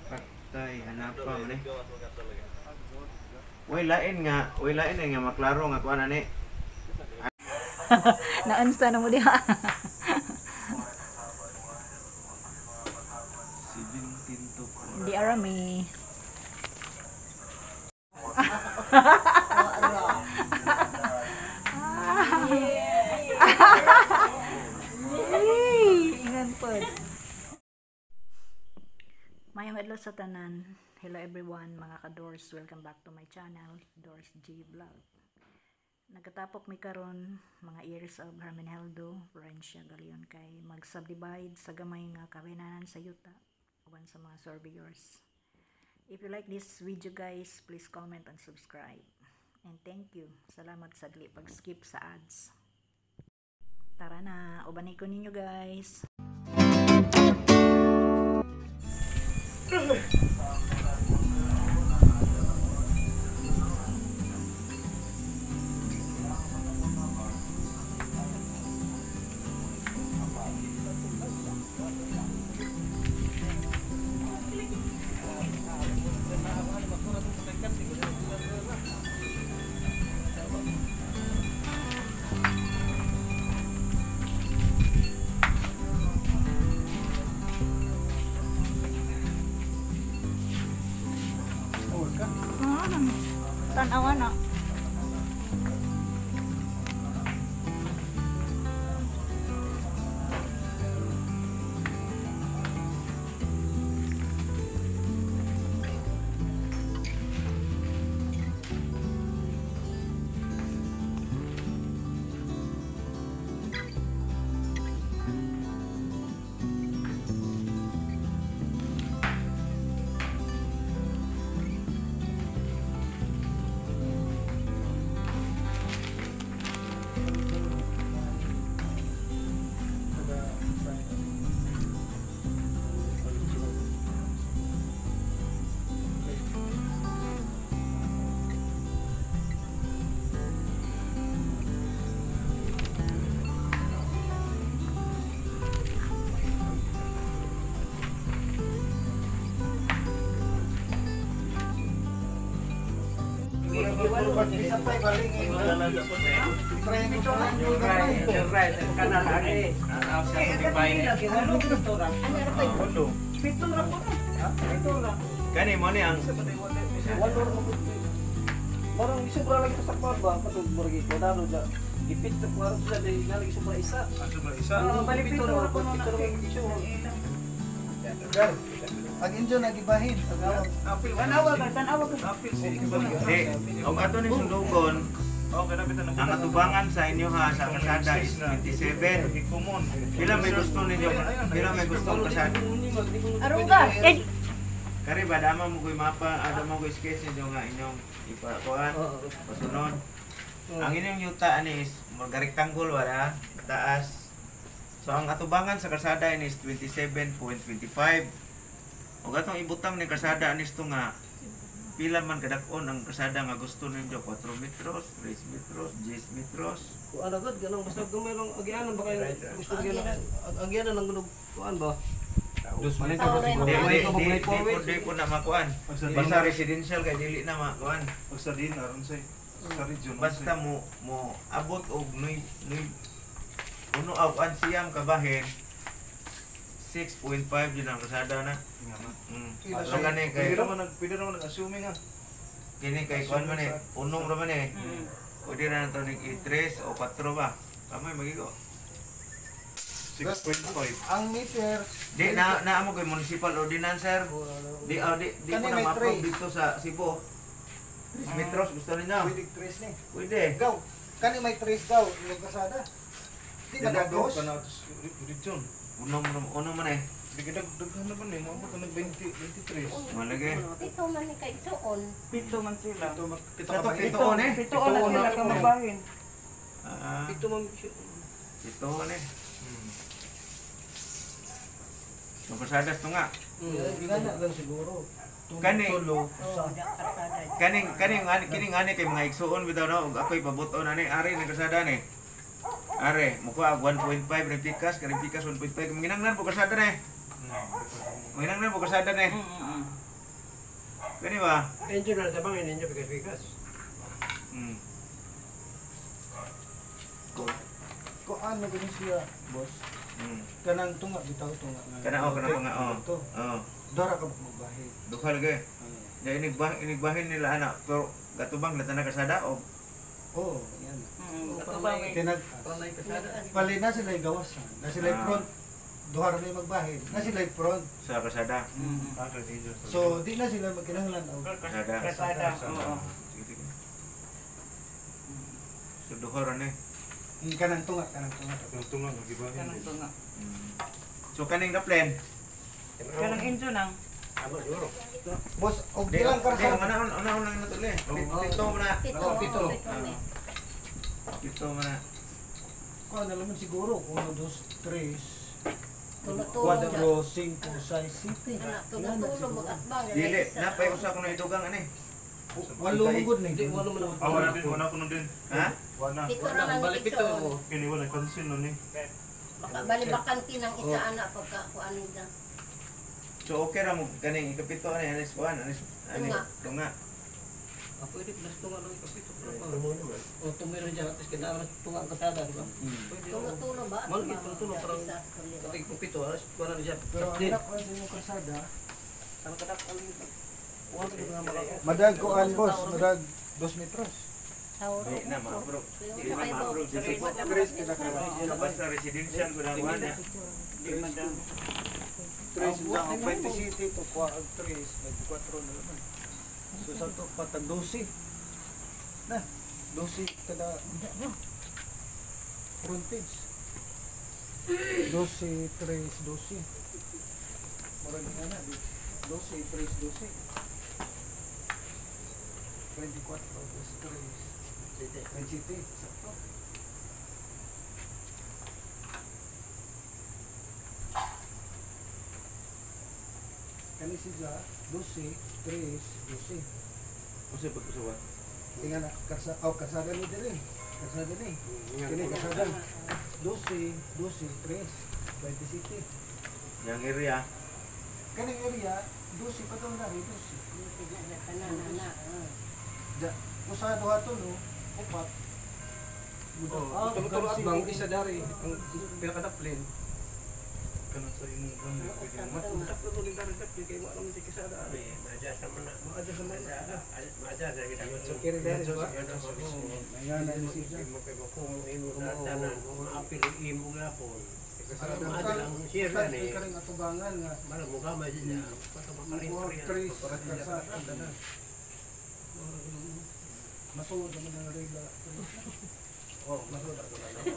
Patay, hanapa man eh. Way lain nga, way lain nga maklaro nga kuan ani. Naunsa na mo diha. 17 to 4. Di arami. Hey, ingan pod. Mayong adlaw sa tanan. Hello everyone, mga ka-Doors. Welcome back to my channel, Doors G Vlog. Nagkatapok mi karon mga years of Hermenegildo, Florencia Galion kay mag-subdivide sa gamay nga kawenanan sa yuta uban sa mga surveyors. If you like this video guys, please comment and subscribe. And thank you. Salamat sa dili pag-skip sa ads. Tara na, ubanay ko ninyo guys. Tanawa na. Kani mo ni ang Parang sobra lagi sa kwan ba patug murag ko na ja. Ipit sa kwan sa dai na lagi sobra isa. Sobra isa. Bali pito ra ko pito ra ko. Ang injo nagibahin. Tanawa ka, tanawa ka. Di, og ato ni sundugon. Okay na bitan Ang atubangan sa inyo ha sa kasada is 27. Pila may gusto ninyo? Pila may gusto ang kasada? Aruga. Eh, Kari ba dama mo koy mapa, adama mo koy sketch ninyo nga inyong ipakuan, pasunod. Ang inyong yuta ani is mga rectangle wala, taas. So ang atubangan sa kasada ini is 27.25. Ug atong ibutang ni kasada ani to nga pila man kadak-on ang kasada nga gusto ninyo, 4 metros, 3 metros, 10 metros. Kuan agad ganang basta gamay lang agianan ba kayo gusto agianan agianan lang gunog kuan ba. Di di di di po di po na makuan. Basta residential kay dili na makuan. Sa din aron sa region. Basta mo mo abot og nuy nuy uno aw an siyam kabahin 6.5 yun ang kasada na. So kani kay Pwede raman nag-assuming ha. Kini kay kuan man eh, unong ra man eh. Pwede ra na to ning i-3 o 4 ba. Kamay magigo. 6.5. Ang meter Di na naamo kay municipal ordinance sir. Di oh, di di ko na ma-approve dito sa Cebu. 3 metros gusto ninyo. Pwede tres ni. Pwede. Gaw. Kani may tres gaw yung kasada. Di ba dos? Kana region. Uno man eh. Dagdag na ba ni mo abot nag 20 23. Malagi. Pito man ni kay suon. Pito man sila. Pito Kato pito eh. Pito na sila kamabahin. Ah, Pito man pito eh. So kasadas to nga. Gana lang siguro. Kani kaning kaning ani kining ani kay mga igsuon bitaw no, ug ako'y pabuton ani ari ng kasada ni. Are, mukuha 1.5 rin pikas, karing pikas 1.5. Manginanglan po kasada na eh. Manginanglan po kasada na eh. Kani ba? Enjoy na sa bangin ninyo bigas-bigas. Kuan na gani siya, boss. Kanang tunga bitaw tunga. Kana oh, kanang tunga oh. Oh. Dora ka magbahin. Duha lagi. Ya inigbahin nila anak, pero gatubang na tanan kasada o Oo, yan. Katubang Tinag Pali na sila gawas. Na sila front. Duha ra may magbahin. Na sila front. Sa kasada. So di na sila magkinahanglan og kasada. Kasada. Oo. So duha ra ni. Kanang tunga, kanang tunga. Kanang tunga gibahin. Kanang tunga. So kaning na plan. Kanang injo nang. Boss, og ilang karsada? Una lang na tuloy. Pito mo na. Pito. Pito mo na. Kuan na naman siguro 1 2 3 4 5 6 7. Dili, napay usa ko na idugang ani. Walo mo gud ni. Di walo man. Ah, wala din, wala ko nun din. Ha? Wala. Pito ra lang Balik pito. Kini wala cancel nun ni. Baka balibakanti ng isa anak pagka kuan nila. So okay ra mo kaning ikapito ani anis kuan anis ani tunga. Ah, pwede plus tunga lang ikapito. O tumira dyan, at least kailangan tunga ang kasada, di ba? Tulo-tulo ba? Malaki, tulo-tulo, parang kapito, alas kuan na siya. Pero ang anak ko sa inyong kasada, Ang kadak ang madag kuan boss, madag 2 metros. Di na ma-approve. Di na ma-approve. Tres kinakaroon. Basta residential ko na kuan na. Tres na ang 27 to kuha ang 3, 24 na naman. So sa to patag 12. Na, 12 kada frontage. 12, 3, 12. Murag nga na, 12, 3, 12. 24 plus 3. 27, sakto. Kani siya, 12, 3, 12. Usa pag usawa. Tingnan na, kasada ni diri. Kasada ni. Kini kasada. 12, 12, 3, 27. Yang area. Kaning area, 12 pa to na, 12. Da, usa duha to no, upat. Tulo-tulo at bang isa dari ang pinakadaplin. Kanang sa imong plan. Tatlo din dari daplin kay mo alam si kasada. Maadya sa mana. Maadya sa mana. Maadya sa kita. Kiri dari ba? Ayan na siya. Imo kay mo kung imo tanan kung apil imo gapon. Kasada Maadya ang share Tan ni. ka ring atubangan nga. Mala mo gamay siya. Mukuha 3 kasada. Masuod naman ang regla. Oh, masuod ako na.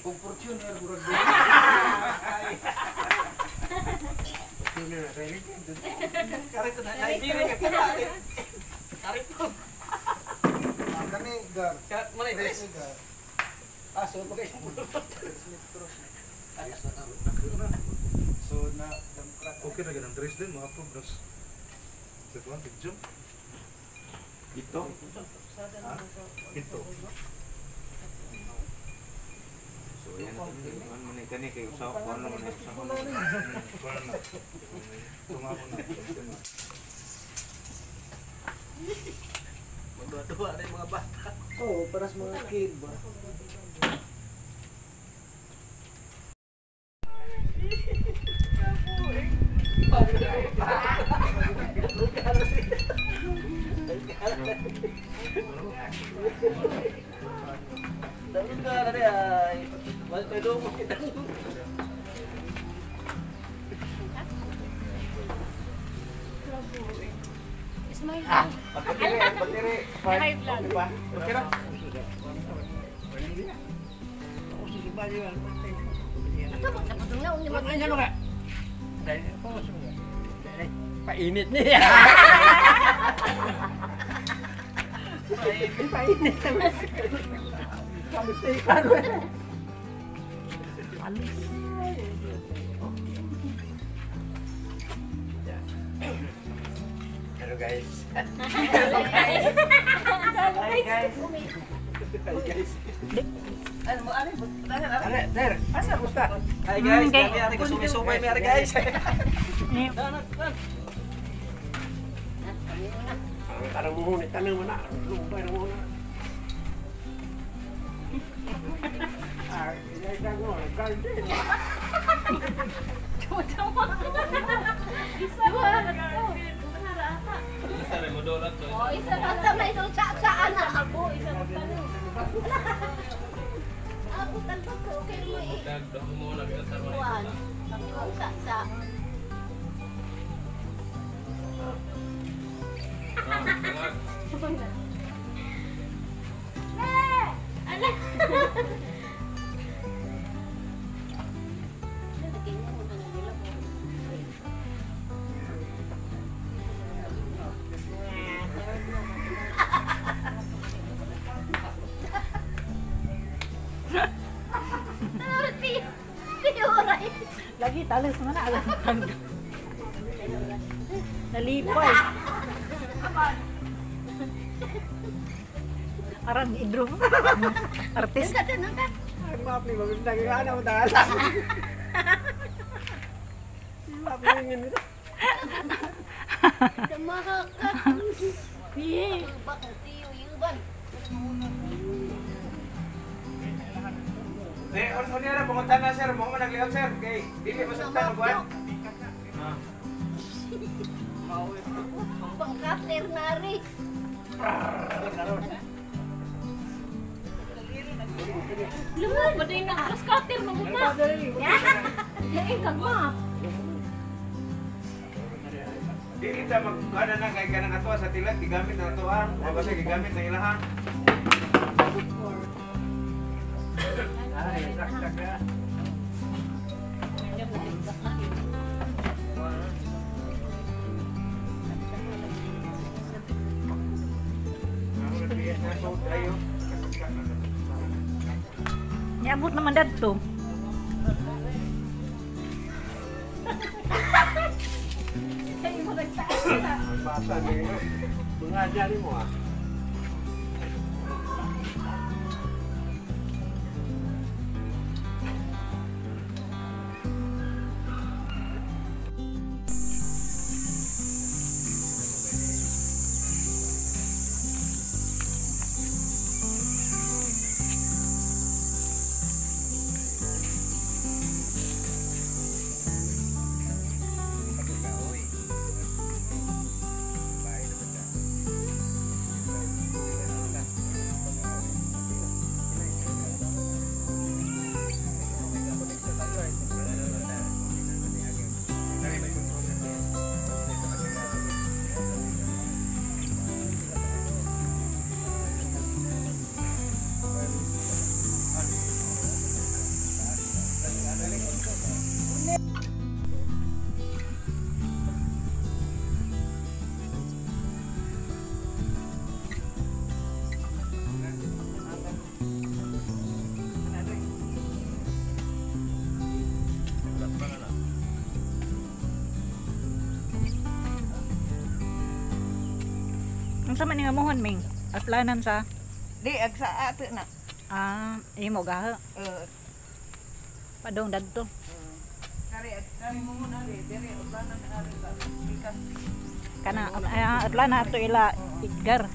Kung Fortuner murag di. Karito na ay diri ka kita. Karito. Kani gar. Malay Tres ni gar. Ah, so bagay. So na damkrat. Okay ra ganang 3 din ma-approve ras. Sa kuan picture. Pito. Pito. So yan kuan man ni kani kay usa kuan man ni usa. Kuan na. Tunga ko na. Magduwa-duwa na yung mga bata. Oo, para sa mga kid ba. Dapat ka na ay. Wala mo kita. Ismail. Pagkatiri, pagkatiri. High Pa. Okay ra. Ito mo tapos na unni mo. Painit niya. Painit. Alis. Hello guys. Hello guys. Hi guys. Hi guys. Ano mo ari? Tangan ari. Are, there. Asa Kumusta? Hi guys, Okay. kami ari kasumay-sumay mi ari guys. Ni Ang karang muhunit, tanong mo na. Lumbay na muna. Ah, ilagay mo, garden. Oh, isa na sa may sa anak ako, isa na tanong. Ako talbog ko kay mo eh. Kuan. Ang sa. Ala. Lagi talas man na alam tangga. Nalipay. Aran idro. Artist. Ay, mapli, maganda kayo. Ano mo dala? Mapli, ngin ito. Di, on niya pumunta na sir, mo man nagliot sir. Kay dili masuktan og kuan. Ah. Pangkater na rin. Lumod, maday na cross cutter mo na. Lain kag map. Dili ta mag kuan na kay kanang ato sa tilag gigamit na ato ah. Wa ba siya gigamit na ilaha? Ay, saksak na. Niabot naman dadto. Basa niyo. Mga dyan mo ah. Unsa man nga mohon Ming? Atlanan sa Di ag sa ato na. ah imo gaha. Padong dadto. Kari kari mo muna ri, diri utlanan na ari sa pikas. Kana atlana ato ila Edgar.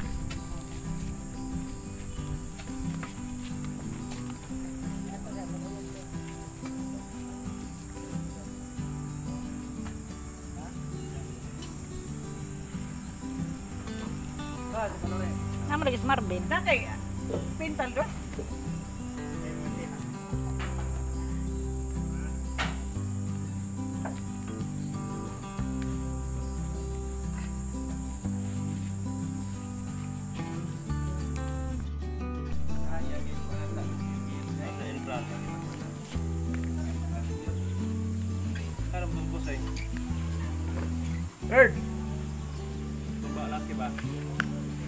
Nama lagi Marvin. Na kay pintal do. Third.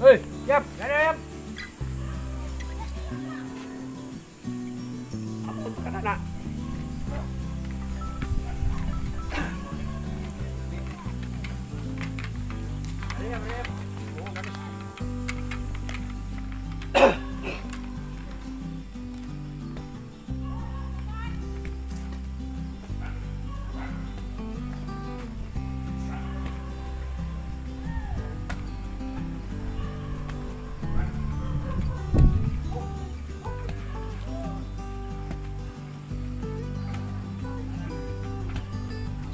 Hey, yap, yap, yap. Ako ka na na.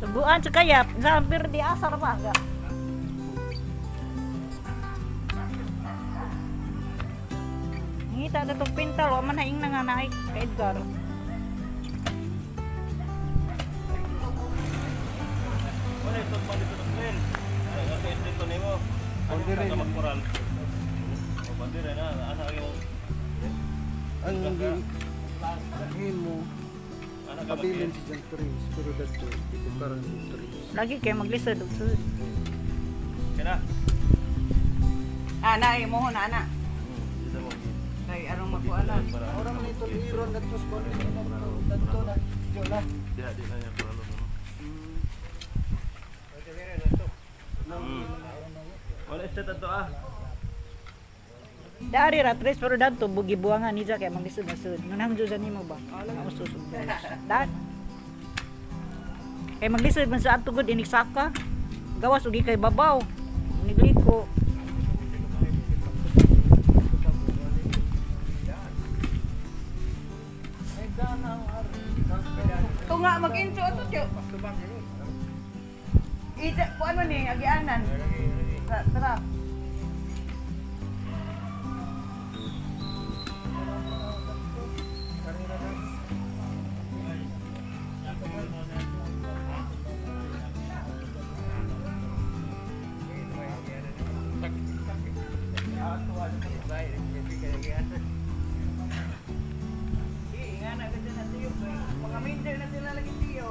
Tuguan sa kayap, sa di asar pa ga. Ngita na tong pintal, wa man haing na nga naay kay Edgar. Wala ito pa dito sa plane. Ay, kasi dito nimo. Bandira na magkural. O bandira na, asa kayo? Ang himo Ana ka pabilin si John Tres pero dadto dito karon tres. Lagi kay maglisod og sud. Kana. Ana ay mo na ana. Dito mo. Kay arong makuha na. Ora man ito liron dadto sa kuno dadto na. Diyo na. Diha di na niya kuralo mo. Wala isa tadto ah. Dari ra tres pero dadto bugi buangan ni kay maglisod na sud. Ngunang jud nimo ba? Ako susod. Dat. Kay maglisod man sa ato gud inigsaka. Gawas ugi kay babaw. Nigliko. Tunga mag-incho ato tiyo. Ija kuan man ni agianan. Tara. Mga minder na sila lagi tiyo.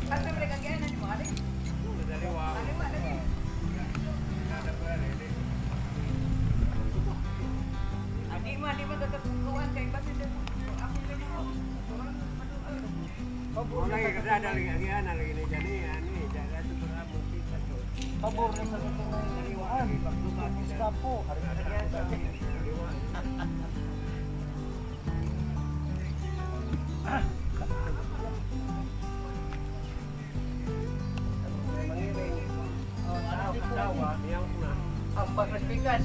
Asa ba agianan nimo ali? Daliwa lagi. Adi man di man tatatuan kay basi sa ako lagi mo. Pabor na sa katong kaliwaan. Iskapo. Ang pagrespikas.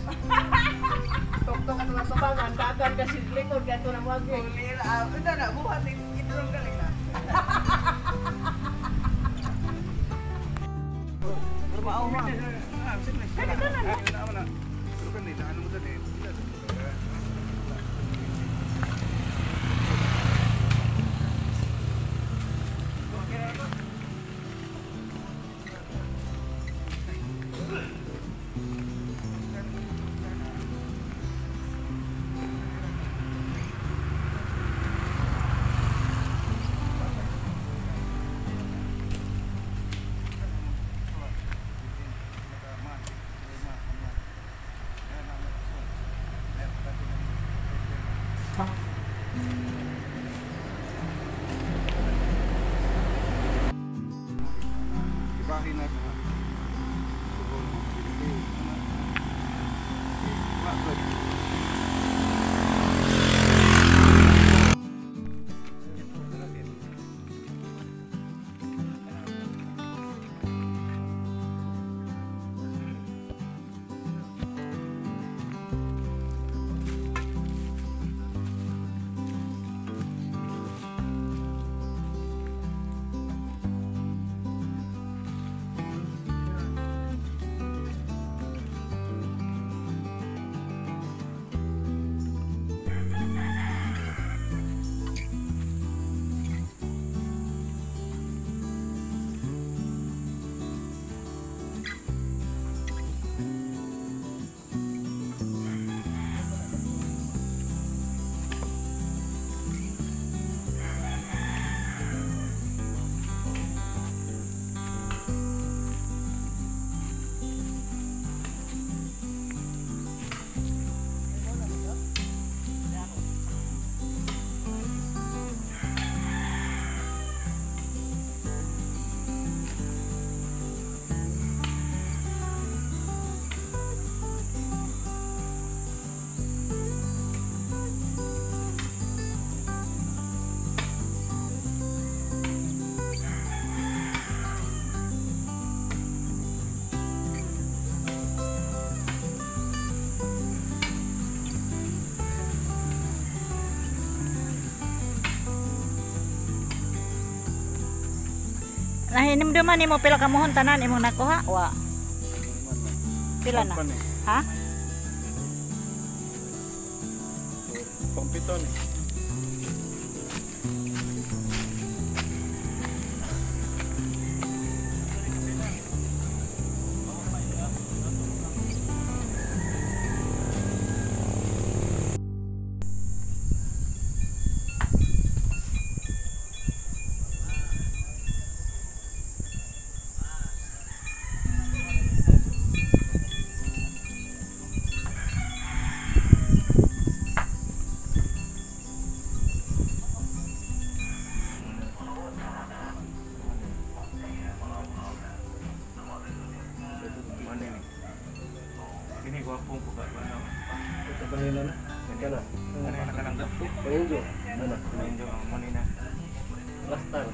Toktok ang mga sabangan, dagan kasi likod gato na wag. Ulira, ito na buhat itlog galing na. Mao ma. Pero kanina ano mo dali? Ibahin na siya. Nahinumduman nimo pila ka muhon tanan imong nakuha? Wa. Pila na? Ha? Pampito ni. Kini gwapong ko ka ano. Ito kanina na. Kana. Ano na kanang Painjo. Ano? Medyo ang money na. Last time.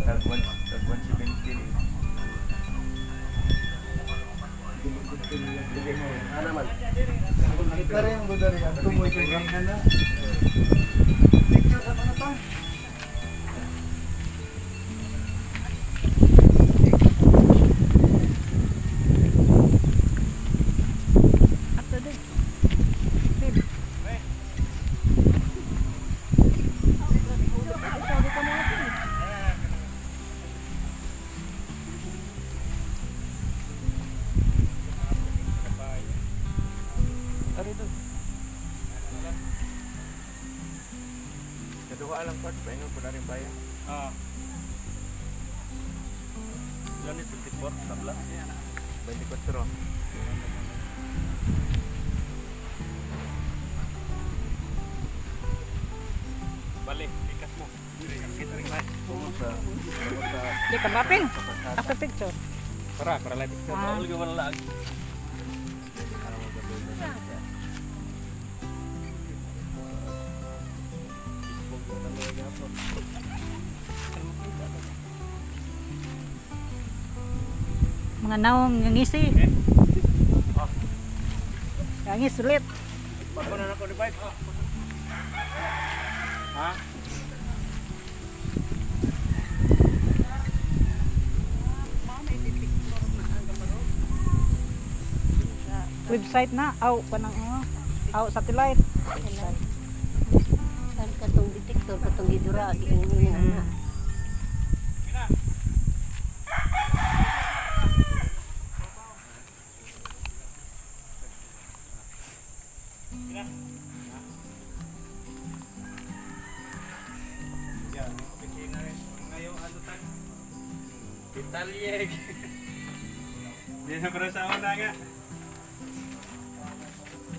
Tag 170. Ana man. Kare ang budari ang tumoy kay na. Picture sa mga ta. Ato din. Babe. Kaduha lang part, paingon po na rin bayan. Ah. Ilan ni 24 tabla? 24. Balik, ikas mo. Kita rin ba? Di ka maping. After picture. Para, para lang picture. Ah. Bawal ka wala lag. Mga naong ngisi. Ngisi sulit. Bago na nako divide. Ha? Website na aw kanang ano. Aw satellite. Website. Kan katong detector katong gidura giingon niya na. Italia. Di na pero sa una nga.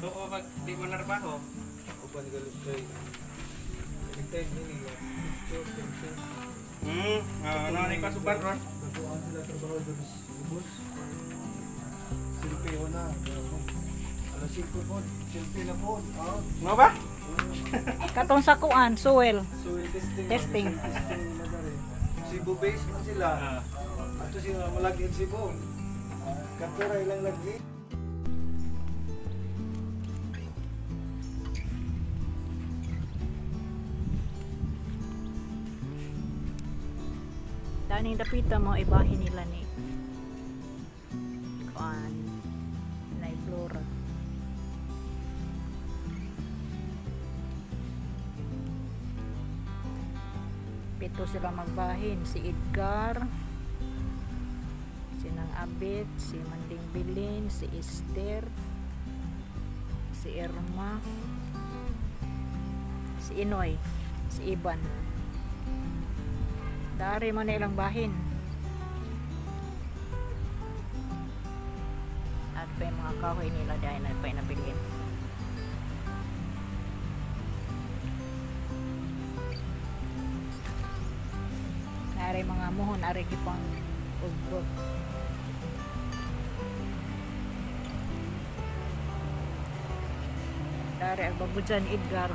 Tuo pag di mo narbaho. Uban galit kay. Every time nini picture picture. Ano ni kasuban ron? Natuan sila trabaho doon sa ubos. Silpi ko na. Alas 5 po. Silpi na po. Out. Mo ba? Katong sa kuan, soil. Soil testing. Testing. Soil testing nila dere. Cebu base man sila. Ato sila malagi in Cebu. Katura ilang lagi. Daning dapita mo ibahin nila ni kuan na flora. Pito sila magbahin, si Edgar, si Nang Abit, si Manding Bilin, si Esther, si Irma, si Inoy, si Iban. Dari mo na ilang bahin. At pa yung mga kahoy nila dahil na pa yung nabilin. Nari mga muhon, ari gipang ugbot. Dari ang babujan Edgar.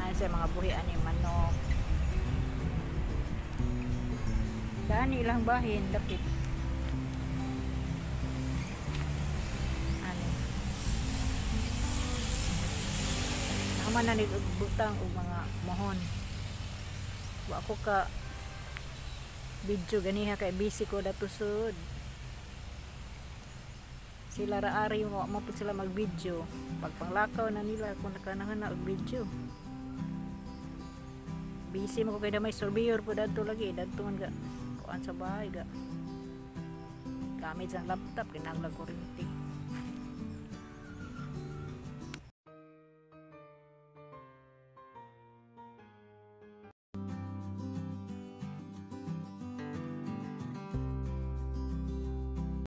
Ay, sa mga buhi ani manok. Dani ilang bahin dapit. Human na ni og butang og mga mohon. Wa ko ka video ganiha kay busy ko dato sud. Sila ra ari mo mo pud sila mag video. Pagpanglakaw na nila kung nakanahan na og video. Busy mo ko kay may surveyor po dadto lagi, dadto man ga kuan sa bahay ga. Gamit sa laptop kinahanglan kuryente.